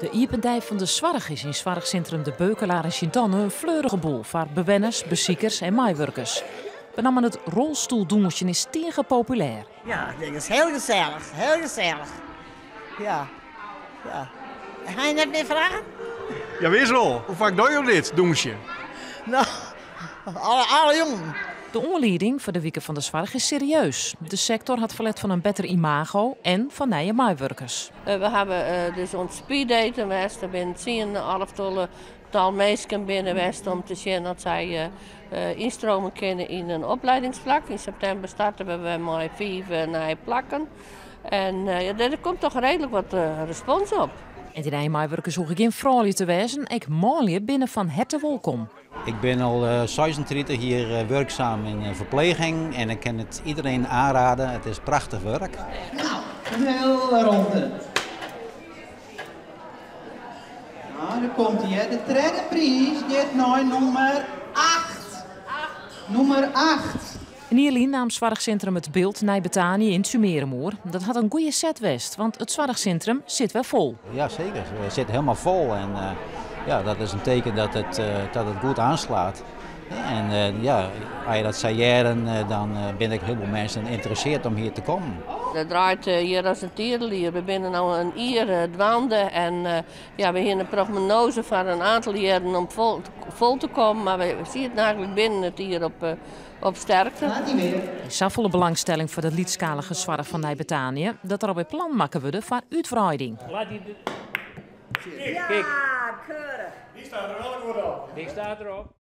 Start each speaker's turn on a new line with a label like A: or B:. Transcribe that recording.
A: De iepen dei fan de soarch is yn soarchsintrum De Beukelaar yn Sint-Anne in fleurige boel foar bewenners, besikers en meiwurkers. Benammen it rolstoeldûnsjen is tige populêr.
B: Ja, ik tink it is hiel gesellich, hiel gesellich. Ja, ja. Ha je net mear fragen?
C: Ja, wis wol. Hoe faak dogge jo dit, dûnsje?
B: No, alle, alle jûnen.
A: De oanlieding foar de Wike fan de Soarch is serieus. De sektor hat ferlet fan in better imago en fan nije meiwurkers.
D: We hawwe dus oan it speeddaten west. Der binne tsien, alve tal minsken binne west om te sjen oft sy ynstrome kinne yn in opliedingsplak. Yn septimber starte we wer mei fiif nije plakken. En ja, dêr komt toch reedlik wat respons op.
A: En dy nije meiwurkers hoege gjin froulju te wêzen, ek manlju binne fan herte wolkom.
E: Ik ben al 36 jier wurksum yn de ferpleging en ik kin it iedereen oanriede. It is prachtich wurk.
F: No, in hiele ronde. No, dêr komt hy, hè. De tredde priis giet nei nûmer 8. Nûmer 8.
A: In jier lyn naam soarchsintrum It Bilt Nij Bethanië yn Tsjummearum oer. Dat hat in goede set west, want it soarchsintrum sit wer fol.
E: Ja, seker. We sitte hielendal fol en ja, dat is in teken dat it goed oanslacht. En ja, as je dat sa hearre, dan binne ek hiel folle minsken ynteressearre om hjir te kommen.
D: Dat draait hjir as in tierelier. We binne no in jier dwaande en ja, we hiene in prognoaze foar in oantal jierren om fol te kommen, mar we sitte eigentlik binnen it jier op sterkte.
A: Safolle belangstelling foar de lytsskalige soarch fan Nij Bethanië dat der alwer plannen makke wurde foar útwreiding.
G: Laat die.
H: Ja, keurich.
G: Dy stiet der wol goed op. Dy stiet derop.